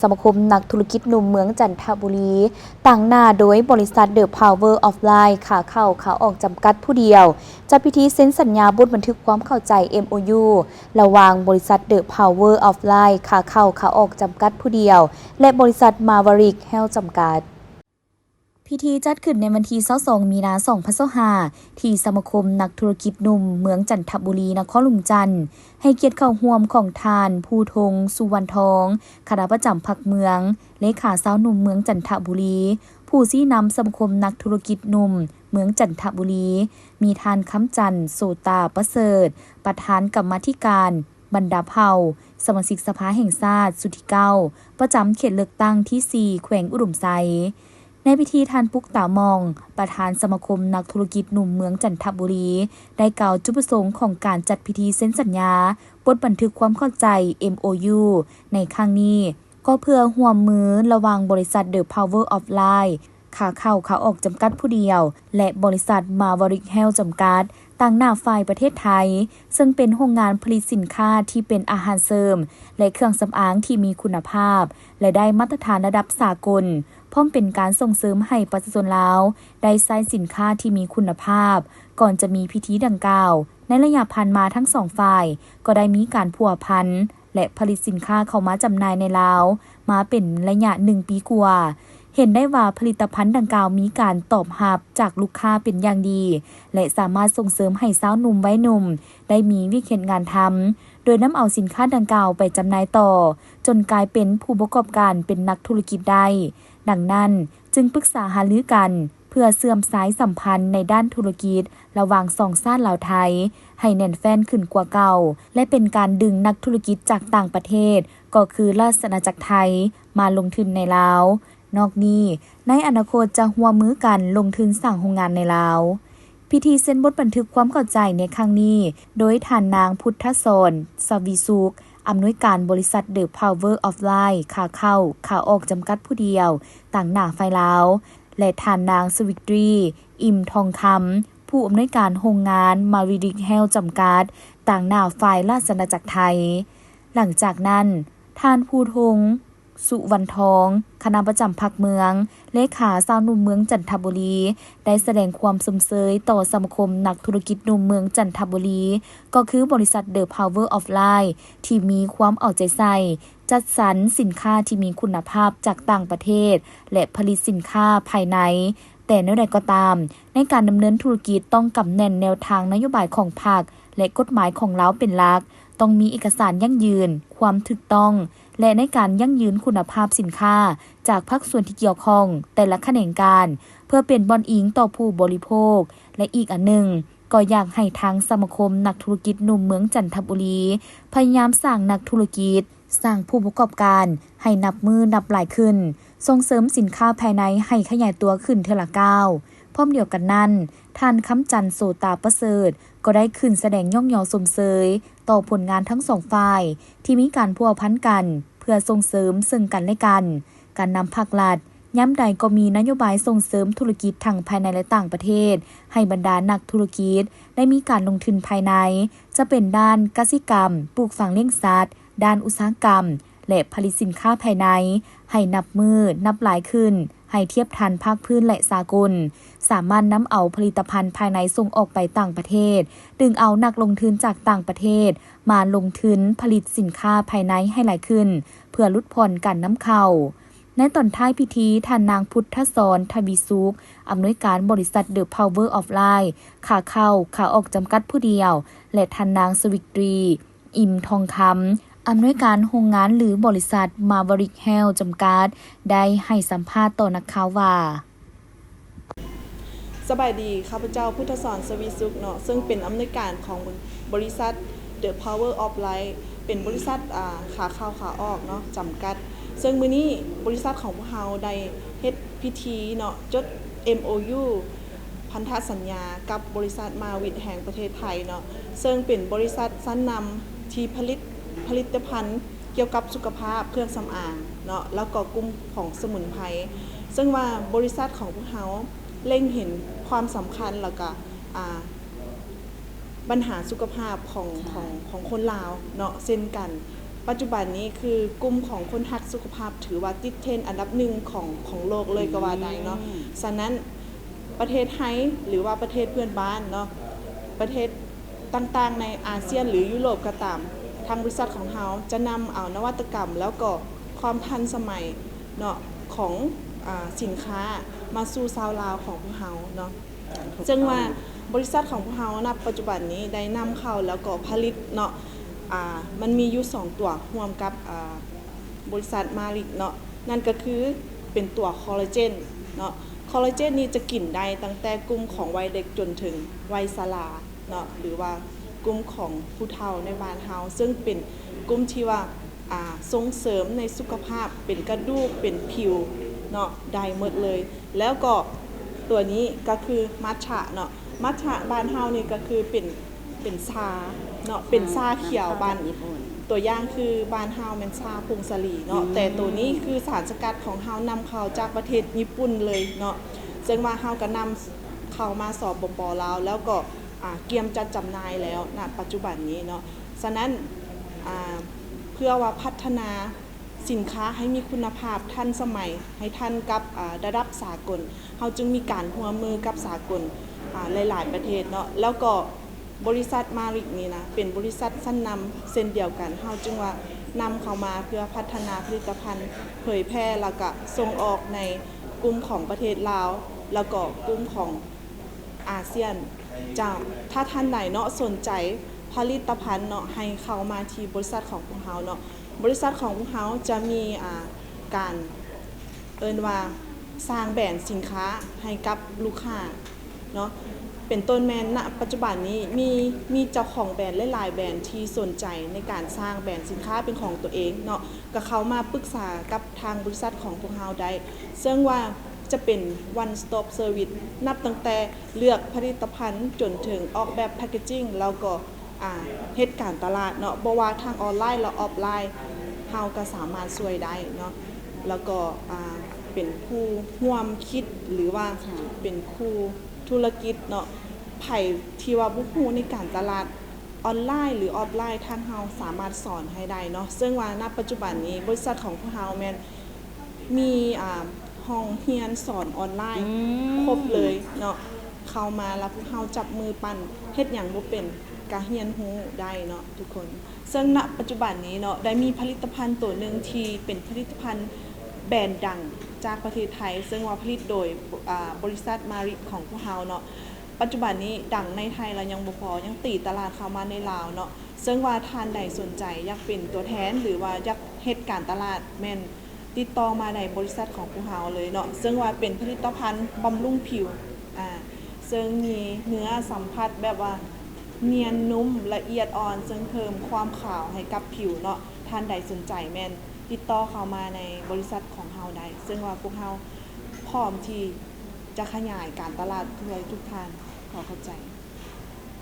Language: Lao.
ສະມາຄົມນັກທຸລະກິດໜຸ່ມເມືອງຈັນທະບູລີ ຕາງໜ້າໂດຍບໍລິສັດ The Power of Life ຂາເຂົ້າຂາອອກຈຳກັດຜູ້ດຽວ ຈັດພິທີເຊັນສັນຍາບົດບັນທຶກຄວາມເຂົ້າໃຈ ເອັມໂອຢູ ລະຫວ່າງບໍລິສັດ The Power of Life ຂາເຂົ້າຂາອອກຈຳກັດຜູ້ດຽວ ແລະ ບໍລິສັດ Maverick Health ຈຳກັດ. ພິທີຈັດຂຶ້ນໃນວັນທີຊາວສອງ ມີນາ ສອງພັນຊາວຫ້າ ທີ່ສະມາຄົມນັກທຸລະກິດໜຸ່ມເມືອງຈັນທະບູລີ ນະຄອນຫຼວງຈັນ ໃຫ້ກຽດເຂົ້າຮ່ວມຂອງທ່ານ ພູທົງ ສຸວັນທອງ ຄະນະປະຈຳພັກເມືອງ, ເລຂາຊາວໜຸ່ມເມືອງຈັນທະບູລີ, ຜູ້ຊີ້ນຳສະມາຄົມນັກທຸລະກິດໜຸ່ມເມືອງຈັນທະບູລີ, ມີທ່ານ ຄຳຈັນ ໂສຕາປະເສີດ ປະທານກຳມາທິການບັນດາເຜົ່າ, ສະມາຊິກສະພາແຫ່ງຊາດຊຸດທີເກົ້າ ປະຈຳເຂດເລືອກຕັ້ງທີສີ່ ແຂວງອຸດົມໄຊ. ໃນພິທີ ທ່ານ ປຸກ ຕາມອງ ປະທານສະມາຄົມນັກທຸລະກິດໜຸ່ມເມືອງຈັນທະບູລີ ໄດ້ກ່າວຈຸດປະສົງຂອງການຈັດພິທີເຊັນສັນຍາບົດບັນທຶກຄວາມເຂົ້າໃຈ ເອັມໂອຢູ ໃນຄັ້ງນີ້ ກໍເພື່ອຮ່ວມມືລະຫວ່າງບໍລິສັດ The Power of Life ຂາເຂົ້າຂາອອກຈຳກັດຜູ້ດຽວ ແລະ ບໍລິສັດ Maverick Health ຈຳກັດ ຕາງໜ້າຝ່າຍປະເທດໄທ ເຊິ່ງເປັນໂຮງງານຜະລິດສິນຄ້າທີ່ເປັນອາຫານເສີມ ແລະ ເຄື່ອງສຳອາງທີ່ມີຄຸນນະພາບ ແລະ ໄດ້ມາດຕະຖານລະດັບສາກົນ, ພ້ອມເປັນການສົ່ງເສີມໃຫ້ປະຊາຊົນລາວໄດ້ໃຊ້ສິນຄ້າທີ່ມີຄຸນນະພາບ. ກ່ອນຈະມີພິທີດັ່ງກ່າວ, ໃນໄລຍະຜ່ານມາທັງສອງຝ່າຍກໍໄດ້ມີການພົວພັນ ແລະ ຜະລິດສິນຄ້າເຂົ້າມາຈຳໜ່າຍໃນລາວມາເປັນໄລຍະໜຶ່ງປີກວ່າ. ເຫັນໄດ້ວ່າຜະລິດຕະພັນດັ່ງກ່າວມີການຕອບຮັບຈາກລູກຄ້າເປັນຢ່າງດີ ແລະ ສາມາດສົ່ງເສີມໃຫ້ຊາວໜຸ່ມໄວໜຸ່ມໄດ້ມີວຽກເຮັດງານທຳ, ໂດຍນຳເອົາສິນຄ້າດັ່ງກ່າວໄປຈຳໜ່າຍຕໍ່ ຈົນກາຍເປັນຜູ້ປະກອບການເປັນນັກທຸລະກິດໄດ້. ດັ່ງນັ້ນ, ຈຶ່ງປຶກສາຫາລືກັນ ເພື່ອເຊື່ອມສາຍສຳພັນໃນດ້ານທຸລະກິດລະຫວ່າງສອງຊາດລາວ-ໄທ ໃຫ້ແໜ້ນແຟ້ນຂຶ້ນກວ່າເກົ່າ ແລະ ເປັນການດຶງນັກທຸລະກິດຈາກຕ່າງປະເທດ ກໍຄືລາຊະອານາຈັກໄທ ມາລົງທຶນໃນລາວ. ນອກນີ້, ໃນອະນາຄົດຈະຮ່ວມມືກັນລົງທຶນສ້າງໂຮງງານໃນລາວ. ພິທີເຊັນບົດບັນທຶກຄວາມເຂົ້າໃຈໃນຄັ້ງນີ້ ໂດຍທ່ານນາງ ພຸດທະສອນ ສະວິສຸກ ອຳນວຍການບໍລິສັດ The Power of Life ຂາເຂົ້າຂາອອກຈຳກັດຜູ້ດຽວ ຕາງໜ້າຝ່າຍລາວ ແລະ ທ່ານນາງ ສະວິຕຣີ ອີ່ມທອງຄຳ ຜູ້ອຳນວຍການໂຮງງານ Maverick Health ຈຳກັດ ຕາງໜ້າຝ່າຍລາຊະອານາຈັກໄທ. ຫຼັງຈາກນັ້ນ, ທ່ານ ພູທົງ ສຸວັນທອງ ຄະນະປະຈຳພັກເມືອງ, ເລຂາຊາວໜຸ່ມເມືອງຈັນທະບູລີ ໄດ້ສະແດງຄວາມຊົມເຊີຍຕໍ່ສະມາຄົມນັກທຸລະກິດໜຸ່ມເມືອງຈັນທະບູລີ ກໍຄືບໍລິສັດ The Power of Life ທີ່ມີຄວາມເອົາໃຈໃສ່ ຈັດສັນສິນຄ້າທີ່ມີຄຸນນະພາບຈາກຕ່າງປະເທດ ແລະ ຜະລິດສິນຄ້າພາຍໃນ. ແຕ່ແນວໃດກໍຕາມ, ໃນການດຳເນີນທຸລະກິດຕ້ອງກຳແໜ້ນແນວທາງນະໂຍບາຍຂອງພັກ ແລະ ກົດໝາຍຂອງລາວເປັນຫຼັກ, ຕ້ອງມີເອກະສານຢັ້ງຢືນຄວາມຖືກຕ້ອງ ແລະ ໃນການຢັ້ງຢືນຄຸນນະພາບສິນຄ້າຈາກພາກສ່ວນທີ່ກ່ຽວຂ້ອງແຕ່ລະຂະແໜງການ ເພື່ອເປັນບ່ອນອີງຕໍ່ຜູ້ບໍລິໂພກ ແລະ ອີກອັນໜຶ່ງ ກໍຢາກໃຫ້ທາງສະມາຄົມນັກທຸລະກິດໜຸ່ມເມືອງຈັນທະບູລີ ພະຍາຍາມສ້າງນັກທຸລະກິດ, ສ້າງຜູ້ປະກອບການໃຫ້ນັບມື້ນັບຫຼາຍຂຶ້ນ, ສົ່ງເສີມສິນຄ້າພາຍໃນໃຫ້ຂະຫຍາຍຕົວຂຶ້ນເທື່ອລະກ້າວ. ພ້ອມດຽວກັນນັ້ນ, ທ່ານ ຄຳຈັນ ໂສຕາປະເສີດ ກໍໄດ້ຂຶ້ນສະແດງຍ້ອງຍໍຊົມເຊີຍຕໍ່ຜົນງານທັງສອງຝ່າຍທີ່ມີການພົວພັນກັນເພື່ອສົ່ງເສີມເຊິ່ງກັນແລະກັນ. ການນຳພາກລັດ ຍາມໃດກໍມີນະໂຍບາຍສົ່ງເສີມທຸລະກິດທັງພາຍໃນ ແລະ ຕ່າງປະເທດ ໃຫ້ບັນດານັກທຸລະກິດໄດ້ມີການລົງທຶນພາຍໃນ, ຈະເປັນດ້ານກະສິກຳ, ປູກຝັງລ້ຽງສັດ, ດ້ານອຸດສາຫະກຳ ແລະ ຜະລິດສິນຄ້າພາຍໃນ ໃຫ້ນັບມື້ນັບຫຼາຍຂຶ້ນ, ໃຫ້ທຽບທັນພາກພື້ນ ແລະ ສາກົນ, ສາມາດນຳເອົາຜະລິດຕະພັນພາຍໃນສົ່ງອອກໄປຕ່າງປະເທດ, ດຶງເອົານັກລົງທຶນຈາກຕ່າງປະເທດມາລົງທຶນຜະລິດສິນຄ້າພາຍໃນໃຫ້ຫຼາຍຂຶ້ນ ເພື່ອຫຼຸດຜ່ອນການນຳເຂົ້າ. ໃນຕອນທ້າຍພິທີ, ທ່ານນາງ ພຸດທະສອນ ທະວີສຸກ ອຳນວຍການບໍລິສັດ The Power of Life ຂາເຂົ້າຂາອອກຈຳກັດຜູ້ດຽວ ແລະ ທ່ານນາງ ສະວິດຣີ ອີ່ມທອງຄຳ ອຳນວຍການໂຮງງານ ຫຼື ບໍລິສັດ Maverick Health ຈຳກັດ ໄດ້ໃຫ້ສຳພາດຕໍ່ນັກຂ່າວວ່າ: ສະບາຍດີ, ຂ້າພະເຈົ້າ ພຸດທະສອນ ສະວີສຸກ ເນາະ, ເຊິ່ງເປັນອຳນວຍການຂອງບໍລິສັດ The Power of Life ເປັນບໍລິສັດ ອາ ຂາເຂົ້າຂາອອກເນາະ ຈຳກັດ. ເຊິ່ງມື້ນີ້ບໍລິສັດຂອງພວກເຮົາໄດ້ເຮັດພິທີເນາະ ຈົດ ເອັມໂອຢູ ພັນທະສັນຍາກັບບໍລິສັດ Maverick ແຫ່ງປະເທດໄທເນາະ, ເຊິ່ງເປັນບໍລິສັດຊັ້ນນຳທີ່ຜະລິດຜະລິດຕະພັນ ກ່ຽວກັບສຸຂະພາບ, ເຄື່ອງສຳອາງເນາະ ແລ້ວກໍກຸ່ມຂອງສະໝຸນໄພ, ເຊິ່ງວ່າບໍລິສັດຂອງພວກເຮົາເລັງເຫັນຄວາມສຳຄັນ ແລ້ວກະ ອາ ບັນຫາສຸຂະພາບຂອງ ຂອງ ຂອງຄົນລາວເນາະ ເຊັ່ນກັນ. ປັດຈຸບັນນີ້ຄືກຸ່ມຂອງຄົນຮັກສຸຂະພາບ ຖືວ່າຕິດເທຣນອັນດັບໜຶ່ງຂອງ ຂອງໂລກເລີຍກໍວ່າໄດ້ເນາະ. ສະນັ້ນ ປະເທດໄທ ຫຼືວ່າປະເທດເພື່ອນບ້ານເນາະ ປະເທດຕ່າງໆໃນອາຊຽນ ຫຼື ຢູໂຣບກໍຕາມ, ທາງບໍລິສັດຂອງເຮົາຈະນຳເອົານະວັດຕະກຳ ແລ້ວກໍຄວາມທັນສະໄໝເນາະ ຂອງ ອາ ສິນຄ້າມາສູ່ຊາວລາວຂອງພວກເຮົາເນາະ. ເຊິ່ງວ່າບໍລິສັດຂອງພວກເຮົາ ນະປັດຈຸບັນນີ້ໄດ້ນຳເຂົ້າ ແລ້ວກໍຜະລິດເນາະ ອາ ມັນມີຢູ່ສອງຕົວຮ່ວມກັບ ອາ ບໍລິສັດມາລິກເນາະ, ນັ້ນກໍຄືເປັນຕົວຄໍລາເຈນເນາະ. ຄໍລາເຈນນີ້ຈະກິນໄດ້ຕັ້ງແຕ່ກຸ່ມຂອງໄວເດັກຈົນເຖິງໄວຊະລາເນາະ ຫຼືວ່າກຸ່ມຂອງຜູ້ເຖົ້າໃນບ້ານເຮົາ, ເຊິ່ງເປັນກຸ່ມທີ່ວ່າ ອາ ສົ່ງເສີມໃນສຸຂະພາບ ເປັນກະດູກ ເປັນຜິວເນາະ ໄດ້ໝົດເລີຍ. ແລ້ວກໍຕົວນີ້ກໍຄືມັດຊະເນາະ, ມັດຊະບ້ານເຮົານີ້ກໍຄືເປັນ ເປັນຊາເນາະ ເປັນຊາຂຽວບ້ານ ຕົວຢ່າງຄືບ້ານເຮົາແມ່ນຊາຜົງສາລີເນາະ, ແຕ່ໂຕນີ້ຄືສານສະກັດຂອງເຮົານຳເຂົ້າຈາກປະເທດຍີ່ປຸ່ນເລີຍເນາະ, ເຊິ່ງວ່າເຮົາກໍນຳເຂົ້າມາ ສປປ ລາວ ແລ້ວກໍ ອາ ກຽມຈັດຈຳໜ່າຍແລ້ວ ນະປັດຈຸບັນນີ້ເນາະ. ສະນັ້ນ ອາ ເພື່ອວ່າພັດທະນາ ສິນຄ້າໃຫ້ມີຄຸນນະພາບ ທັນສະໄໝ ໃຫ້ທັນກັບ ອາ ລະດັບສາກົນ, ເຮົາຈຶ່ງມີການຮ່ວມມືກັບສາກົນ ອາ ຫຼາຍໆປະເທດເນາະ. ແລ້ວກໍບໍລິສັດມາລິກນີ້ນະ ເປັນບໍລິສັດຊັ້ນນຳເຊັ່ນດຽວກັນ, ເຮົາຈຶ່ງວ່ານຳເຂົ້າມາເພື່ອພັດທະນາຜະລິດຕະພັນ ເຜີຍແຜ່ ແລ້ວກະສົ່ງອອກໃນກຸ່ມຂອງປະເທດລາວ ແລ້ວກໍກຸ່ມຂອງ ອາຊຽນ. ເຈົ້າ ຖ້າທ່ານໃດເນາະສົນໃຈຜະລິດຕະພັນເນາະ ໃຫ້ເຂົ້າມາທີ່ບໍລິສັດຂອງພວກເຮົາເນາະ. ບໍລິສັດຂອງພວກເຮົາຈະມີ ອາ ການເອີ້ນວ່າສ້າງແບຣນສິນຄ້າໃຫ້ກັບລູກຄ້າເນາະ, ເປັນຕົ້ນແມ່ນ ນະປັດຈຸບັນນີ້ມີ ມີເຈົ້າຂອງແບຣນຫຼາຍໆແບຣນທີ່ສົນໃຈໃນການສ້າງແບຣນສິນຄ້າເປັນຂອງຕົວເອງເນາະ, ກໍເຂົ້າມາປຶກສາກັບທາງບໍລິສັດຂອງພວກເຮົາໄດ້, ເຊິ່ງວ່າ ຈະເປັນ one stop service ນັບຕັ້ງແຕ່ເລືອກຜະລິດຕະພັນ ຈົນເຖິງອອກແບບ packaging ແລ້ວກໍ ອາ ເຮັດການຕະຫຼາດເນາະ, ບໍ່ວ່າທາງອອນລາຍ ແລະ ອອຟລາຍ ເຮົາກໍສາມາດຊ່ວຍໄດ້ເນາະ. ແລ້ວກໍ ອາ ເປັນຄູ່ຮ່ວມຄິດ ຫຼືວ່າເປັນຄູ່ທຸລະກິດເນາະ, ໃຜທີ່ວ່າບໍ່ຮູ້ໃນການຕະຫຼາດ ອອນລາຍ ຫຼື ອອຟລາຍ ທາງເຮົາສາມາດສອນໃຫ້ໄດ້ເນາະ. ເຊິ່ງວ່າ ນະປັດຈຸບັນນີ້ ບໍລິສັດຂອງພວກເຮົາແມ່ນມີ ອາ ຫ້ອງຮຽນສອນອອນລາຍ ອືມ ຄົບເລີຍເນາະ, ເຂົ້າມາແລ້ວພວກເຮົາຈັບມືປັ້ນ, ເຮັດຫຍັງບໍ່ເປັນກະຮຽນຮູ້ໄດ້ເນາະທຸກຄົນ. ເຊິ່ງ ນະປັດຈຸບັນນີ້ເນາະ ໄດ້ມີຜະລິດຕະພັນໂຕໜຶ່ງທີ່ເປັນຜະລິດຕະພັນແບຣນດັງຈາກປະເທດໄທ, ເຊິ່ງວ່າຜະລິດໂດຍ ອາ ບໍລິສັດມາລິກຂອງພວກເຮົາເນາະ. ປັດຈຸບັນນີ້ດັງໃນໄທແລ້ວຍັງບໍ່ພໍ ຍັງຕີຕະຫຼາດເຂົ້າມາໃນລາວເນາະ, ເຊິ່ງວ່າທ່ານໃດສົນໃຈຢາກເປັນຕົວແທນ ຫຼືວ່າຢາກເຮັດການຕະຫຼາດ ແມ່ນຕິດຕໍ່ມາໃນບໍລິສັດຂອງພວກເຮົາເລີຍເນາະ, ເຊິ່ງວ່າເປັນຜະລິດຕະພັນບຳລຸງຜິວ ອາ ເຊິ່ງມີເນື້ອສຳຜັດແບບວ່ານຽນນຸ້ມ ລະອຽດອ່ອນ ເຊິ່ງເພີ່ມຄວາມຂາວໃຫ້ກັບຜິວເນາະ. ທ່ານໃດສົນໃຈແມ່ນຕິດຕໍ່ເຂົ້າມາໃນບໍລິສັດຂອງເຮົາໄດ້, ເຊິ່ງວ່າພວກເຮົາພ້ອມທີ່ຈະຂະຫຍາຍການຕະຫຼາດຊ່ວຍທຸກທ່ານ. ຂໍຂອບໃຈ.